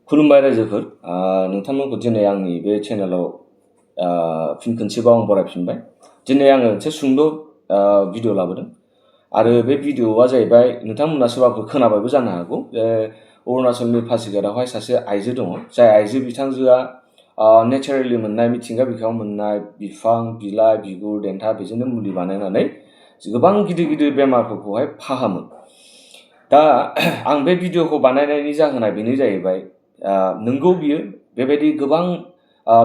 खुलुमबाय रायजोफोर नोंथांमोनखौ दिनै आंनि बे चेनेलाव फिन खनसेबाव आं बरायफिनबाय। दिनै आङो मोनसे सुंद' भिडिअ लाबोदों आरो बे भिडिअआ जाहैबाय नोंथांमोना सोरबाफोर खोनाबायबो जानो हागौ जे अरुणाचलनि पासिघाटआवहाय सासे आइजो दङ जाय आइजो बिथांजोआ नेचारेलि मोननाय मिथिंगा बिखायाव मोननाय बिफां बिलाइ बिगुर देन्था बेजोंनो मुलि बानायनानै गोबां गिदिर गिदिर बेमारफोरखौहाय फाहामो। दा आं बे भिडिअखौ बानायनायनि जाहोना बेनो जाहैबाय नोंगौ बियो बेबायदि गोबां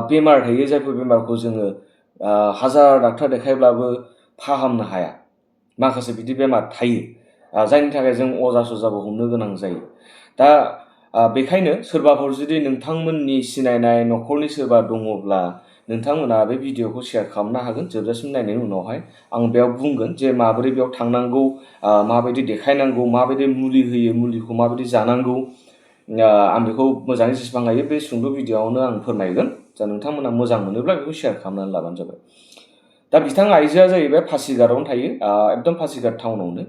बेमार थायो जायफोर बेमारखौ जोङो हाजार डाक्टार देखायब्लाबो फाहामनो हाया। माखासे बिदि बेमार थायो जायनि थाखाय जों अजा सजाबो हमनो गोनां जायो। दा बेखायनो सोरबाफोर जुदि नोंथांमोननि सिनायनाय न'खरनि सोरबा दङब्ला नोंथांमोना बे भिडिअखौ शेयार खालामनो हागोन। जोबजासिम नायनायनि उनावहाय आं बेयाव बुंगोन जे माबोरै बेयाव थांनांगौ, माबायदि देखायनांगौ, माबायदि मुलि होयो, मुलिखौ माबायदि जानांगौ, आं बेखौ मोजाङै जेसेबां हायो बे सुंद' भिडिअआवनो आं फोरमायगोन। दा नोंथांमोना मोजां मोनोब्ला बेखौ शेयार खालामनानै लाबानो जाबाय। दा बिथां आइजोआ जाहैबाय पासिघाटआवनो थायो, एकदम पासिघाट टाउनावनो।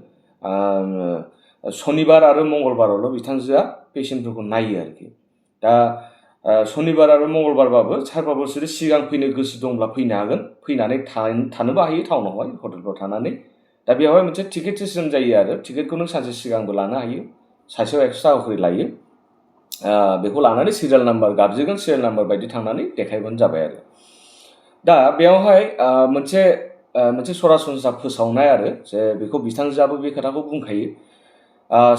सनिबार आरो मंगलबारावल' बिथांजोआ पेसेन्टफोरखौ नायो आरोखि। दा सनिबार आरो मंगलबारबाबो सोरबाफोर जुदि सिगां फैनो गोसो दंब्ला फैनो हागोन, फैनानै थानोबो हायो टाउनावहाय हटेलफ्राव थानानै। दा बेवहाय मोनसे टिकेट सिस्टेम जायो आरो टिकेटखौ नों सानसे सिगांबो लानो हायो, सासेयाव एक्सट्रा खरि लायो। बेखौ लानानै सिरियाल नाम्बार गाबज्रिगोन, सिरियाल नाम्बार बायदि थांनानै देखायबानो जाबाय आरो। दा बेयावहाय मोनसे सरासनस्रा फोसावनाय आरो जे बेखौ बिथांजोआबो बे खोथाखौ बुंखायो।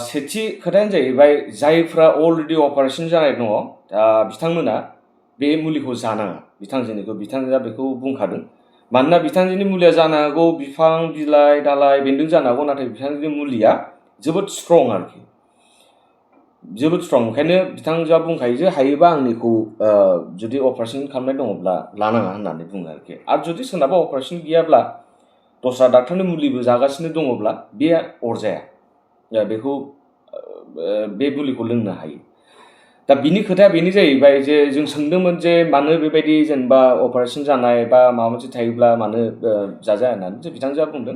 सेथि खोथायानो जाहैबाय जायफ्रा अलरेडि अपारेसन जानाय दङ बिथांमोना बे मुलिखौ जानाङा। बिथांजोआ बेखौ बुंखादों। मानोना बिथांजोनि मुलिया जानो हागौ बिफां बिलाइ दालाइ बेन्दों जानो हागौ, नाथाय बिथांजोनि मुलिया जोबोद स्ट्रं आरोखि, जोबोद स्ट्रं। ओंखायनो बिथांजोआ बुंखायो जे हायोबा आंनिखौ जुदि अपारेसन खालामनाय दङब्ला लानाङा होननानै बुङो आरोखि। आरो जुदि सोरनाबा अपारेसन गैयाब्ला दस्रा डाक्टारनि मुलिबो जागासिनो दङब्ला बे अरजाया, बेखौ बे मुलिखौ लोंनो हायो। दा बिनि खोथाया बेनो जाहैबाय जे जों सोंदोंमोन जे मानो बेबायदि जेनेबा अपारेसन जानाय बा माबा मोनसे थायोब्ला मानो जाजाया होननानै। जे बिथांजोआ बुंदों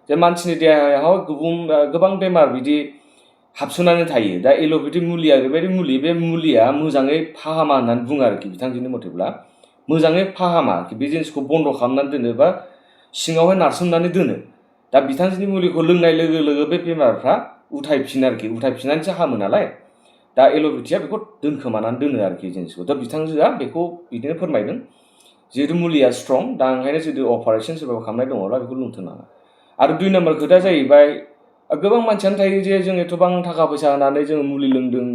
जे मानसिनि देहायाव गोबां बेमार बिदि हाबसोनानै थायो। दा एल'पेथि मुलिया ओरैबायदि मुलि, बे मुलिया मोजाङै फाहामा होननानै बुङो आरोखि बिथांजोनि मथेब्ला। मोजाङै फाहामा, बे जिनिसखौ बन्द' खालामनानै दोनो बा सिङावहाय नारसोमनानै दोनो। दा बिथांजोनि मुलिखौ लोंनाय लोगो लोगो बे बेमारफ्रा उथायफिनो आरोखि, उथायफिननानैसो हामो नालाय। दा एल'पेथिया बेखौ दोनखोमानानै दोनो आरोखि जिनिसखौ। दा बिथांजोआ बेखौ बिदिनो फोरमायदों, जिहेतु मुलिया स्ट्रं, दा ओंखायनो जुदि अपारेसन सोरबा खालामनाय दङब्ला बेखौ लोंथ'नाङा। आरो 2 नाम्बार खोथाया जाहैबाय गोबां मानसियानो थायो जे जों एथबां थाखा फैसा होनानै जोङो मुलि लोंदों,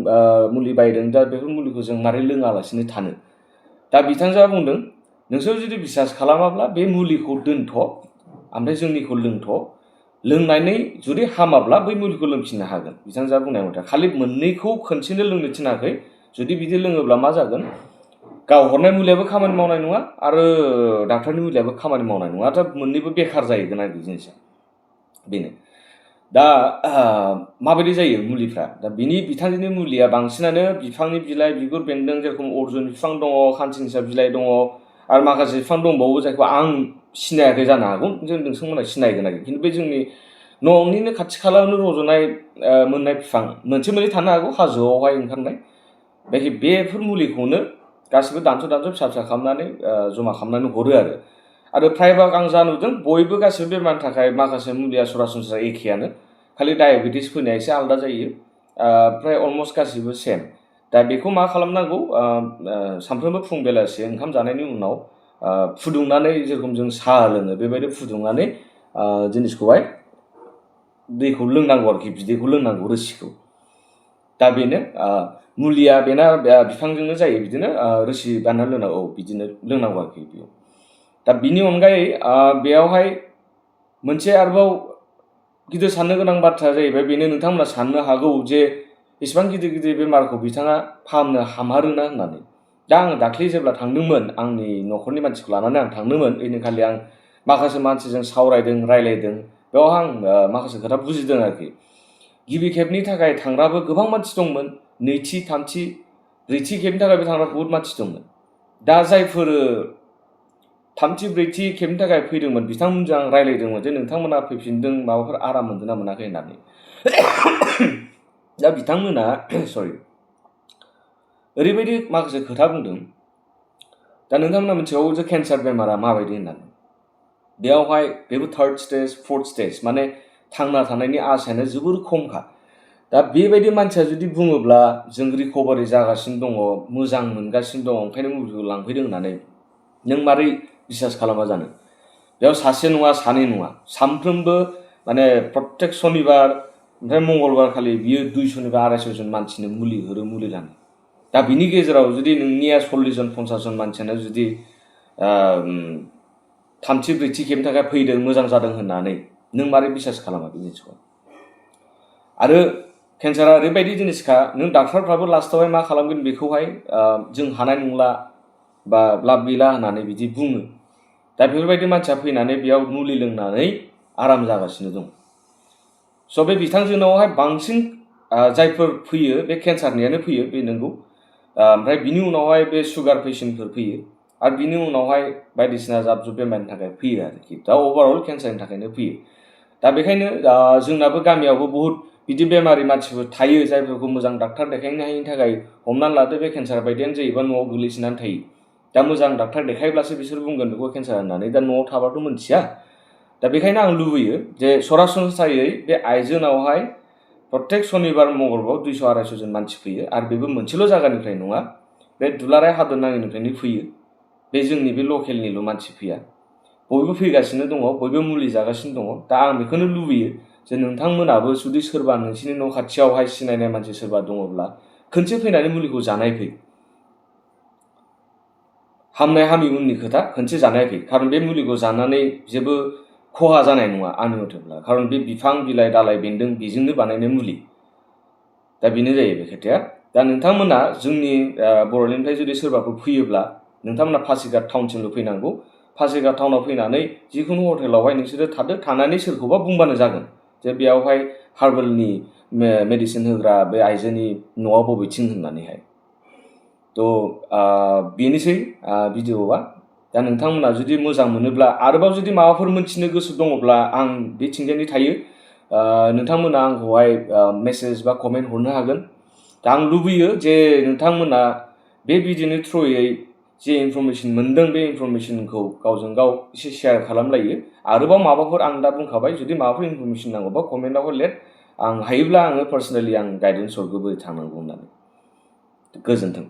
मुलि बायदों, दा बेफोर मुलिखौ जों मारै लोङालासिनो थानो। दा बिथांजोआ बुंदों नोंसोर जुदि बिसास खालामाब्ला बे मुलिखौ दोनथ', ओमफ्राय जोंनिखौ लोंथ', लोंनानै जुदि हामाब्ला बै मुलिखौ लोंफिननो हागोन। बिथांजोआ बुंनाय मथे खालि मोननैखौ खनसेनो लोंनो थिनाखै। जुदि बिदि लोङोब्ला मा जागोन, गाव हरनाय मुलियाबो खामानि मावनाय नङा आरो डाक्टारनि मुलियाबो खामानि मावनाय नङा। दा मोननैबो बेखार जाहैगोन आरोखि जिनिसा बेनो। दा माबायदि जायो मुलिफ्रा? दा बिथांजोनि मुलिया बांसिनानो बिफांनि बिलाइ बिगुर बेन्दों, जेरेखम अर्जुन बिफां दङ, खानसिंसा बिलाइ दङ, आरो माखासे बिफां दंबावो जायखौ आं सिनायाखै जानो हागौ, नोंथांमोना सिनायगोन आरोखि। खिन्थु बे जोंनि न'निनो खाथि खालायावनो रज'नाय मोननाय बिफां मोनसे मोननै थानो हागौ, हाजोआवहाय ओंखारनाय। बेफोर मुलिखौनो गासिबो दानस' फिसा फिसा खालामनानै जमा खालामनानै हरो आरो फ्रायभाग आं जा नुदों बयबो गासिबो बेमारनि थाखाय माखासे मुलिया सरासनस्रा एखेयानो, खालि डायबेटिस फैनाया एसे आलादा जायो, फ्राय अलमस्ट गासिबो सेम। दा बेखौ मा खालामनांगौ, सानफ्रोमबो फुं बेलासि ओंखाम जानायनि उनाव फुदुंनानै, जेरेखम जों साहा लोङो बेबायदि फुदुंनानै जिनिसखौहाय दैखौ लोंनांगौ आरोखि, बिदैखौ लोंनांगौ, रोसिखौ। दा बेनो मुलिया बेना बिफांजोंनो जायो, बिदिनो रोसि बानायनानै लोंनांगौ, बिदिनो लोंनांगौ आरोखि बेयाव। दा बिनि अनगायै बेयावहाय मोनसे आरोबाव गिदिर साननो गोनां बाथ्राया जाहैबाय बेनो, नोंथांमोना साननो हागौ जे इसेबां गिदिर गिदिर बेमारखौ बिथाङा फाहामनो हामारोना होननानै। दा आं दाख्लै जेब्ला थांदोंमोन, आंनि न'खरनि मानसिखौ लानानै आं थांदोंमोन, ओइदिनखालि आं माखासे मानसिजों सावरायदों, रायलायदों, बेयाव आं माखासे खोथा बुजिदों आरोखि। गिबि खेबनि थाखाय थांग्राबो गोबां मानसि दंमोन, नैथि थामथि ब्रैथि खेबनि थाखायबो थांग्रा बहुत मानसि दंमोन। दा जायफोर थामथि ब्रैथि खेबनि थाखाय फैदोंमोन बिथांमोनजों आं रायलायदोंमोन जे नोंथांमोना फैफिनदों माबाफोर आराम मोनदोंना मोनाखै होननानै। दा बिथांमोना ओरैबायदि माखासे खोथा बुंदों दा नोंथांमोना मिथिगौ जे केन्सार बेमारा माबायदि होननानै बेयावहाय बेबो 3rd स्टेज 4th स्टेज माने थांना थानायनि आसायानो जोबोर खमखा दा बेबायदि मानसिया जुदि बुङोब्ला जों रिकभारि जागासिनो दङ मोजां मोनगासिनो दङ ओंखायनो मुलिखौ लांफैदों होननानै नों मारै बिसास खालामा जानो बेयाव सासे नङा सानै नङा सानफ्रोमबो माने प्रत्येक शनिबार ओमफ्राय मंगलबार खालि बियो 200निफ्राय 250 जन मानसिनो मुलि हरो मुलि लानो दा बिनि गेजेराव जुदि नोंनिया 40 जन 50 जन मानसियानो जुदि थामथि ब्रैथि खेबनि थाखाय फैदों मोजां जादों होननानै नों मारै बिसास खालामा बे जिनिसखौ आरो केन्सारा ओरैबायदि जिनिसखा नों डाक्टारफ्राबो लास्टावहाय मा खालामगोन बेखौहाय जों हानाय नंला बा लाब गैला होननानै बिदि बुङो दा बेफोरबायदि मानसिया फैनानै बेयाव मुलि लोंनानै आराम जागासिनो दं स' बे बिथांजोनावहाय बांसिन जायफोर फैयो बे केन्सारनियानो फैयो बे नंगौ ओमफ्राय बिनि उनावहाय बे सुगार पेशेन्टफोर फैयो आरो बिनि उनावहाय बायदिसिना जाब-जुब बेमारनि थाखाय फैयो आरोखि दा अभारअल केन्सारनि थाखायनो फैयो दा बेखायनो जोंनाबो गामियावबो बहुत बिदि बेमारि मानसिफोर थायो जायफोरखौ मोजां डाक्टार देखायनो हायिनि थाखाय हमनानै लादो बे केन्सार बायदियानो जायोबा न'आव गोग्लैसोनानै थायो दा मोजां डाक्टार देखायब्लासो बिसोर बुंगोन बेखौ केन्सार होननानै दा न'आव थाबाथ' मोनथिया दा बेखायनो आं लुबैयो जे सरासनस्रायै बे आइजोनावहाय प्रत्येक शनिबार मंगलबार 200-250 जन मानसि फैयो आरो बेबो मोनसेल' जायगानिफ्राय नङा बे दुलाराय हादर नाङैनिफ्रायनो फैयो बे जोंनि बे लकेलनिल' मानसि फैया बयबो फैगासिनो दङ बयबो मुलि जागासिनो दङ दा आं बेखौनो लुबैयो जे नोंथांमोनाबो जुदि सोरबा नोंसिनि न' खाथियावहाय सिनायनाय मानसि सोरबा दङब्ला खनसे फैनानै मुलिखौ जानाय फै हामनाय हामि उननि खोथा खनसे जानाय फै खारन बे मुलिखौ जानानै जेबो खहा जानाय नङा आंनि मथेब्ला खारन बे बिफां बिलाइ दालाइ बेन्दों बेजोंनो बानायनाय मुलि दा बेनो जायो बे खोथाया दा नोंथांमोना जोंनि बर'निफ्राय जुदि सोरबाफोर फैयोब्ला नोंथांमोना पासिघाट टाउनसिमल' फैनांगौ पासिघाट टाउनाव फैनानै जिखुनु हटेलावहाय नोंसोरो थादो थानानै सोरखौबा बुंबानो जागोन जे बेयावहाय हार्बेलनि मेडिसिन होग्रा बे आइजोनि न'आ बबेथिं होननानैहाय थ' बेनोसै भिडिअ'आ दा नोंथांमोना जुदि मोजां मोनोब्ला आरोबाव जुदि माबाफोर मोनथिनो गोसो दङब्ला आं बेथिंजायनि थायो नोंथांमोना आंखौहाय मेसेज बा कमेन्ट हरनो हागोन दा आं लुबैयो जे नोंथांमोना बे भिडिअ'नि थ्रुयै जे इनफरमेसन मोनदों बे इनफरमेसनखौ गावजों गाव एसे शेयार खालामलायो आरोबाव माबाफोर आं दा बुंखाबाय जुदि माबाफोर इनफरमेसन नांगौबा कमेन्टआव लेट आं हायोब्ला आङो पार्सनेलि आं गाइडेन्स हरगोन बोरै थांनांगौ होननानै गोजोन्थों